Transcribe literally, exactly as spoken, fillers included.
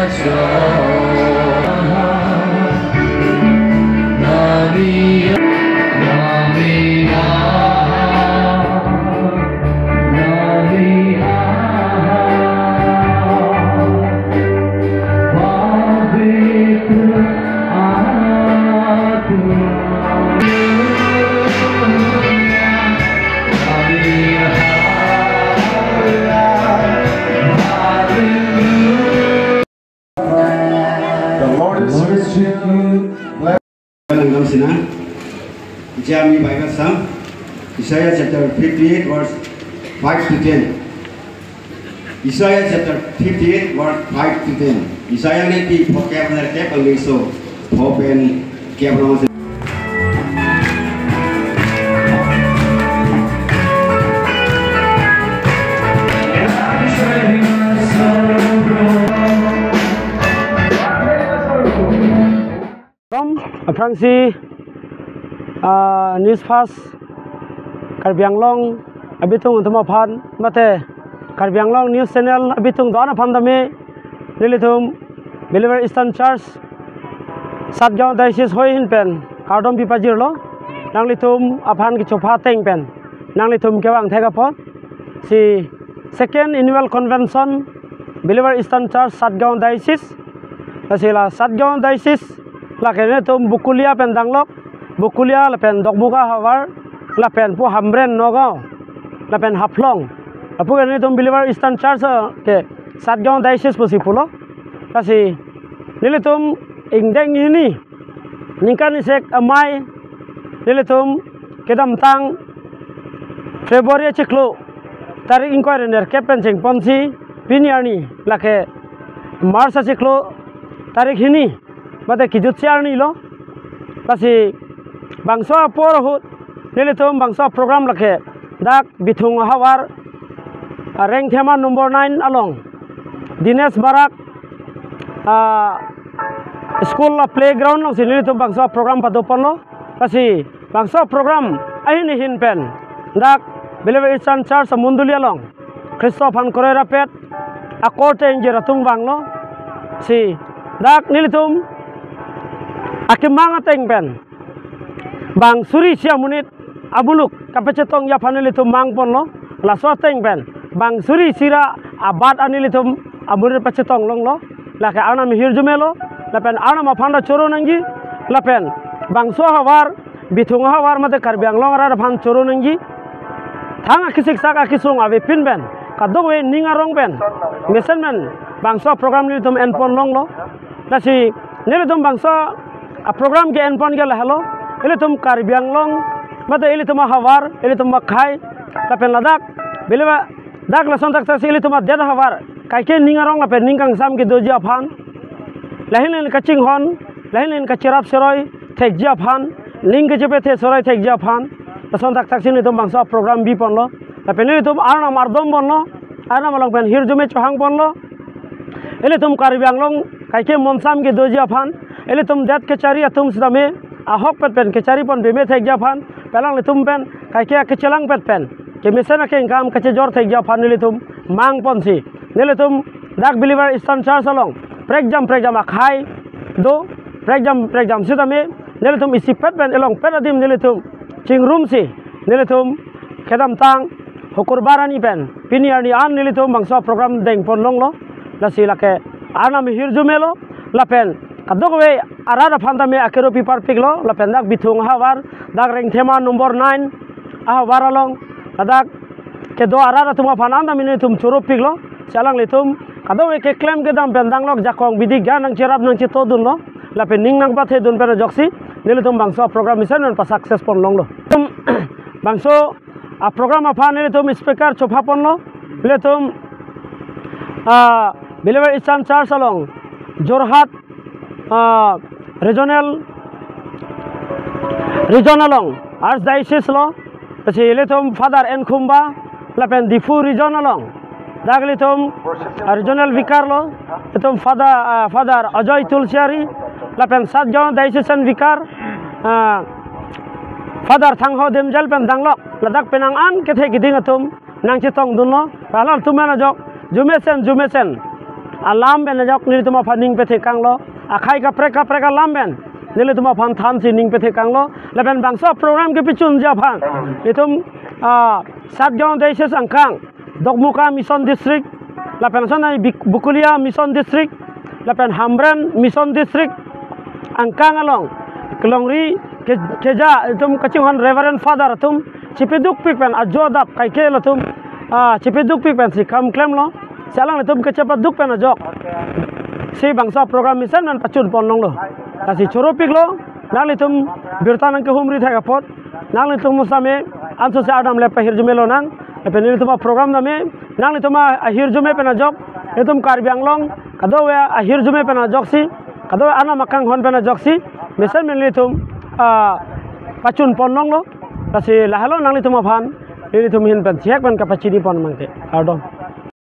The Lord is with you. Langdam sina. Jami Bible sam. Isaiah chapter fifty-eight, verse five to ten. Isaiah chapter fifty-eight, verse five to ten. Isaiah ne pi pho kep ner kep ang so pho pen kep rong. From aphrangsi, ah, News Fast Karbi Anglong abitung atum aphan mate Karbi Anglong News Channel abitung do-an aphan tame nelitum Believer Eastern Church Satgaon Diocese hoi ahin pen kardom pipajirlo. Nanglitum aphan kechopha ateng pen nanglitum kevang thek apot si Second Annual Convention Believer Eastern Church Satgaon Diocese. Lasi la Satgaon Diocese lake nelitum Bokolia pen danglok, Bokolia lapen Dokmoka havar, lapen pu Hamren Nagaon, lapen Haflong. Lapu ke nelitum Believer Eastern Church, eh, ke Satgaon Diocese pusi pulo. Lasi nelitum ingdeng hini ningkan isek amei nelitum kedamtang February achiklo tarik ingkoi ra nerkep pen chengponsi pini arni lake March achiklo tarik hini mate kejutsi arni lo. Lasi bangso apor ahut nelitum bangso program lake dak Bithung havar, ah, Rengthema number nine along Dinesh Barak, ah, school a playground alongsi nelitum bangso program padoponlo. Lasi bangso program ahin ahin pen dak Believer Eastern Church amondoli along Khristo aphan kroi rapet akorte ingjir atum vanglo. Si dak nelitum akemang ateng pen bang suri isi amonit amuluk kapachetongji aphan nelitum mangponlo. Laso ateng pen bang suri isi ra abat an nelitum amonit pachetong longlo. Lake Arnam ahirjume lo, lapen Arnam aphan ta choro nangji, lapen bangso havar, Bithung havar mate Karbi Anglong arat aphan choro nangji. Thang akisiksak akisung avepin pen kadokave ning arong pen mesen pen bangso program nelitum enpon longlo. Lasi nelitum bangso aprogram ke-enpon ke lahelo. Ilitum Karbi Anglong mate ilitum ahavar, ilitum akhei, lapen ladak Believer, dak lason thakthak si ilitum adet ahavar kaike ning arong lapen ning kangsam kedoji aphan, lahin lahin kachinghon, lahin lahin kacherap seroi thekji aphan, ning kachepethe seroi thekji aphan, lason thakthak si nelitum bangso program biponlo. Lapen nelitum Arnam ardomponlo, Arnam along pen hirjume chohangponlo. Ilitum Karbi Anglong kaike monsam kedoji aphan, ilitum det kechari atum sitame ahokpet pen kecharipon peme thekji aphan, pu alanglitum pen kaike kechelangpet pen kemesen akengkam kachejor thekji aphan nelitum mangponsi, nelitum dak Believer Eastern Church along prekjam prekjam akhei do, prekjam prekjam sitame nelitum isipet pen elongpet adim nelitum chingrumsi, nelitum kedamtang Hukurbar arni pen pini arni an nelitum bangso program dengpon longlo. Lasi lake Arnam ahirjume lo, lapen kadokave arat aphan tame akero piparpiklo, lapen dak Bithung ahavar, dak Rengthema number nine ahavar along, ladak kedo arat atum aphan an tame nelitum choropiklo. Si alanglitum kadokave keklem kedam pen danglok, jakong bidi ga nangcherap nangchetodunlo, lapen ning nangpathedun pen ajoksi nelitum bangso program mesen pen pa-success pon longlo. Bangso aprogram aphan nelitum speaker chophaponlo, nelitum, ah, Believer Eastern Church along Jorhat, ah, regional, region along Archdiocese lo, si ilitum Father N Khumba, lapen Diphu region along dak ilitum, ah, regional vicar lo, ilitum Father, ah, Father Ajoy Tulsiari, lapen Satgaon Diocesan Vicar, ah, Father Thangho Demjel pen danglok, ladak penang an kethe kiding atum nangchetongdunlo. Halahei atum pen ajok jumesen jumesen alam pen ajok nelitum aphan ning pethekanglo. Akhei kaprek kaprek alam pen nelitum aphan thansi ning pethekanglo. Lapen bangso program kepachunji aphan nelitum, ah, Satgaon Diocese angkang, Dokmoka Mission District, lapen ason ai Bik-, Bokolia Mission District, lapen Hamren Mission District angkang along kelongri ke-, keja itum kachinghon Reverend Father atum chepadukpik pen ajo adap kaike latum, ah, chepadukpik pensi kam klemlo. Si alanglitum kachepaduk pen ajoksi bangso program mesen pen pachunpon longlo. Lasi choropiklo, nanglitum birta nangkehumri thek apot nanglitum same ansose ardamle pahirjume lonang. Lapen nelitum aprogram tame nanglitum ahirjume pen ajok, nelitum Karbi Anglong kadokave ahirjume pen ajoksi, kadokave anam akanghon pen ajoksi mesen pen nelitum, ah, pachunpon longlo. Lasi lahelo nanglitum aphan nelitum ahin pen chihek pen kapachinipon mangke. Kardom.